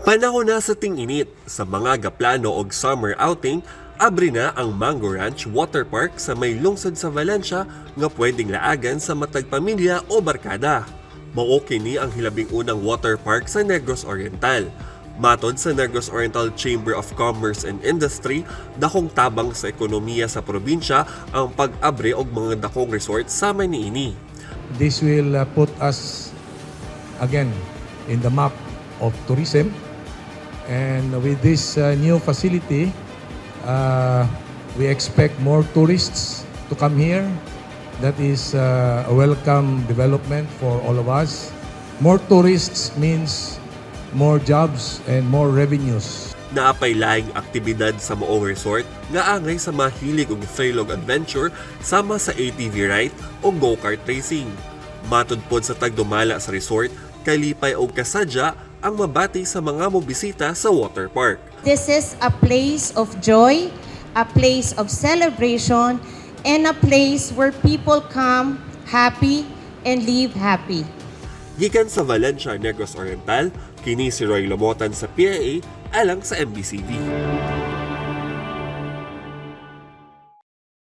Panahon na sa ting-init. Sa mga gaplano og summer outing, abri na ang Mango Ranch Water Park sa may lungsod sa Valencia nga pwedeng laagan sa matag pamilya o barkada. Mao kini ang hilabing unang water park sa Negros Oriental. Matod sa Negros Oriental Chamber of Commerce and Industry, dakong tabang sa ekonomiya sa probinsya ang pag-abre og mga dakong resort sama niini. This will put us again in the map of tourism. And with this new facility, we expect more tourists to come here. That is a welcome development for all of us. More tourists means more jobs and more revenues. Naa pay laing aktibidad sa maong resort nga angay sa mahilig og thrill og adventure sama sa ATV ride o go-kart racing. Matod pod sa tagdumala sa resort, kalipay og kasadya ang mabati sa mga mobisita sa water park. This is a place of joy, a place of celebration, and a place where people come happy and leave happy. Gikan sa Valencia, Negros Oriental, kini si Roy Lomotan sa PIA alang sa MBCV.